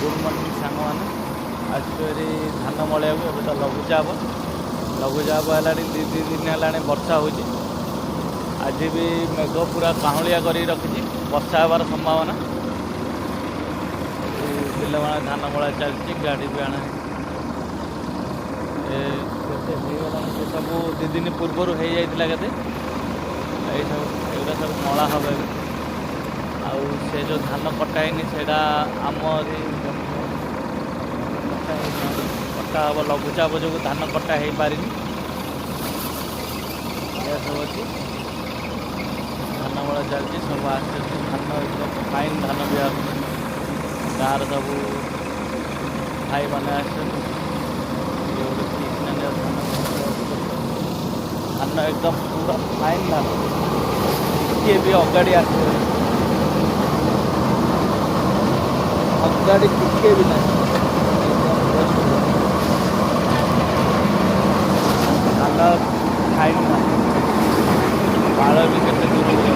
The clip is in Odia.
ଗୁଡ଼୍ ମର୍ଣ୍ଣିଂ ସାଙ୍ଗମାନେ। ଆସିଛୁ ଏଠି ଧାନ ମଳେଇବାକୁ। ଏବେ ତ ଲଘୁଚାପ, ଲଘୁଚାପ ହେଲାଣି, 2 2 ଦିନ ହେଲାଣି ବର୍ଷା ହେଉଛି। ଆଜି ବି ମେଘ ପୁରା କାହୁଳିଆ କରିକି ରଖିଛି, ବର୍ଷା ହେବାର ସମ୍ଭାବନା। ଏଠି ବିଲମାନେ ଧାନ ମଳା ଚାଲିଛି, ଗାଡ଼ି ବି ଆଣା ହେଇଛି। ଏ କେତେ ହେଇଗଲାଣି, ସେ ସବୁ 2 ଦିନ ପୂର୍ବରୁ ହେଇଯାଇଥିଲା କେତେ। ଏଇସବୁ ଏଗୁଡ଼ା ସବୁ ମଳା ହେବ ଏବେ। ଆଉ ସେ ଯେଉଁ ଧାନ କଟା ହେଇନି, ସେଇଟା ଆମରି କଟା ହେଇନି, କଟା ହେବ। ଲଘୁଚାପ ଯୋଗୁଁ ଧାନ କଟା ହେଇପାରିନି। ଏଇଆ ସବୁ ଅଛି। ଧାନ ମଳା ଚାଲିଛି, ସବୁ ଆସିଛନ୍ତି। ଧାନ ଏକଦମ ଫାଇନ୍ ଧାନ ବି ଆସୁଛି। ଗାଁର ସବୁ ଭାଇମାନେ ଆସିଛନ୍ତି। ଇଏ ଗୋଟେ କୃଷ୍ଣ ଧାନ, ଧାନ ଏକଦମ ପୁରା ଫାଇନ୍ ଧାନ, ଟିକିଏ ବି ଅଗାଡ଼ି ଆସିବନି, ଅଗାଡ଼ି ଟିକେ ବି ନାହିଁ। ଏକଦମ ବେଷ୍ଟ ଧାନ, ଫାଇନ୍ ଧାନ। ବାଳ ବି କେତେ ଦୂରକୁ ଯାଉଛି।